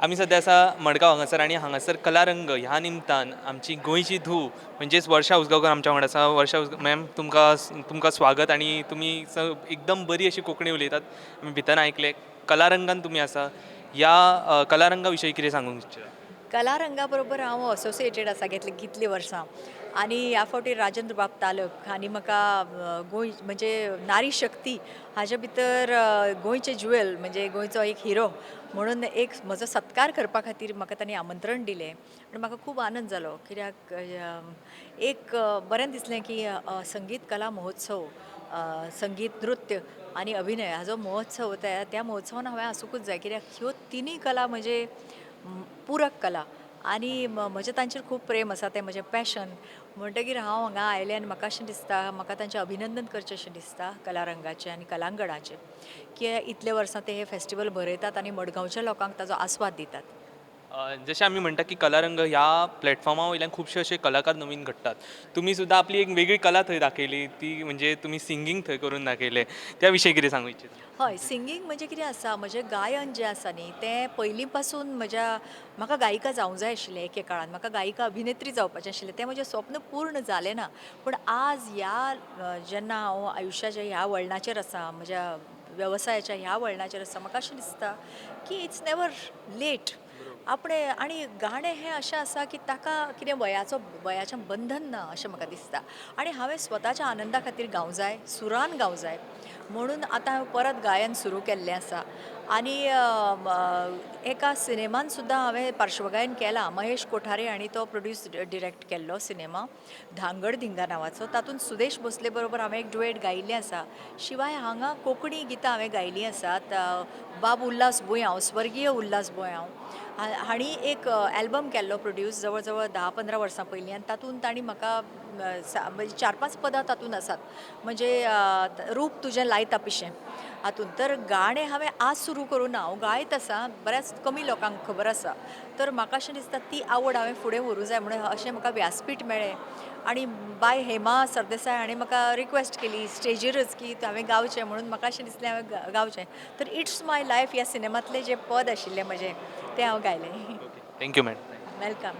आमी सद्या आसा मडगांव हांगासर आनी हांगासर कलारंग ह्या निमतान आमची गोंयची धूव म्हणजेच वर्षा उजगांवकर आमच्या वांगडा आसा. वर्षा मॅम, तुमकां तुमकां स्वागत आनी तुमी एकदम बरी अशी कोंकणी उलयतात, आमी भितर आयकलें. कलारंगान तुमी आसा, ह्या कलारंगा विशयी कितें सांगूंक इच्छिता? कलारंगा बरोबर हांव असोसिएटेड आसा घेतली कितलीं वर्सां आनी ह्या फावटी राजेंद्र बाब तालक हांणी म्हाका गोंय म्हणजे नारी शक्ती हाजे भितर गोंयचें ज्युएल म्हणजे गोंयचो एक हिरो म्हणून एक म्हजो सत्कार करपा खातीर म्हाका तांणी आमंत्रण दिलें आनी म्हाका खूब आनंद जालो, कित्याक एक बरें दिसलें की संगीत कला महोत्सव, संगीत, नृत्य आनी अभिनय हाजो महोत्सव, त्या त्या महोत्सवान हांवें आसुंकूच जाय, कित्याक ह्यो तिनूय कला म्हणजे पुरक कला आनी म्हजें तांचेर खूब प्रेम आसा, तें म्हजें पॅशन. म्हणटगीर हांव हांगा आयलें आनी म्हाका अशें दिसता, म्हाका तांचें अभिनंदन करचें अशें दिसता कलारंगाचें आनी कलांगणाचें, की इतले वर्सां ते हे फेस्टिवल भरयतात आनी मडगांवच्या लोकांक ताजो आस्वाद दितात. जशें आमी म्हणटा की कलारंग ह्या प्लॅटफॉर्मा वयल्यान खुबशे अशे कलाकार नवीन घडटात. तुमी सुद्दां आपली एक वेगळी कला थंय दाखयली, ती म्हणजे तुमी सिंगींग थंय करून दाखयलें. त्या विशयी कितें सांगू इच्छिता? हय, सिंगींग म्हणजे कितें आसा, म्हजें गायन जें आसा न्ही तें पयलीं पासून म्हज्या, म्हाका गायिका जावंक जाय आशिल्लें. एके काळान म्हाका गायिका अभिनेत्री जावपाचें आशिल्लें. तें म्हजें स्वप्न पूर्ण जालें ना, पूण आज ह्या जेन्ना हांव आयुश्याच्या ह्या वळणाचेर आसा, म्हज्या वेवसायाच्या ह्या वळणाचेर आसा, म्हाका अशें दिसता की it's never late. आपणें आनी गाणें हें अशें आसा की ताका कितें वयाचो वयाचें बंधन ना अशें म्हाका दिसता आनी हांवें स्वताच्या आनंदा खातीर गावंक जाय, सुरान गावंक जाय म्हणून आतां हांवें परत गायन सुरू केल्लें आसा. आनी एका सिनेमान सुद्दां हांवें पार्श्वगायन केलां. महेश कोठारे हांणी तो प्रोड्यूस डिरेक्ट केल्लो सिनेमा धांगड धिंगा नांवाचो, तातूंत सुदेश भोसले बरोबर हांवें एक डुएट गायिल्लें आसा. शिवाय हांगा कोंकणी गितां हांवें गायिल्लीं आसात. बाब उल्हास बुयांव, स्वर्गीय उल्हास बुयांव हांणी एक एल्बम केल्लो प्रोड्यूस जवळ जवळ 10-15 वर्सां पयलीं आनी तातूंत तांणी म्हाका म्हणजे चार पांच पदां तातूंत आसात, म्हणजे रूप तुजें लायता पिशें हातूंत. तर गाणें हांवें आज सुरू करूं ना, हांव गायत आसा, बऱ्याच कमी लोकांक खबर आसा. तर म्हाका अशें दिसता ती आवड हांवें फुडें व्हरूंक जाय म्हणून अशें म्हाका व्यासपीठ मेळ्ळें आनी बाय हेमा सरदेसाय हांणी म्हाका रिक्वेस्ट केली स्टेजीरच की हांवें गावचें म्हणून. म्हाका अशें दिसलें हांवें गावचें. तर it's my life ह्या सिनेमांतलें जें पद आशिल्लें म्हजें तें हांव गायलें. Okay, thank you madam. Welcome.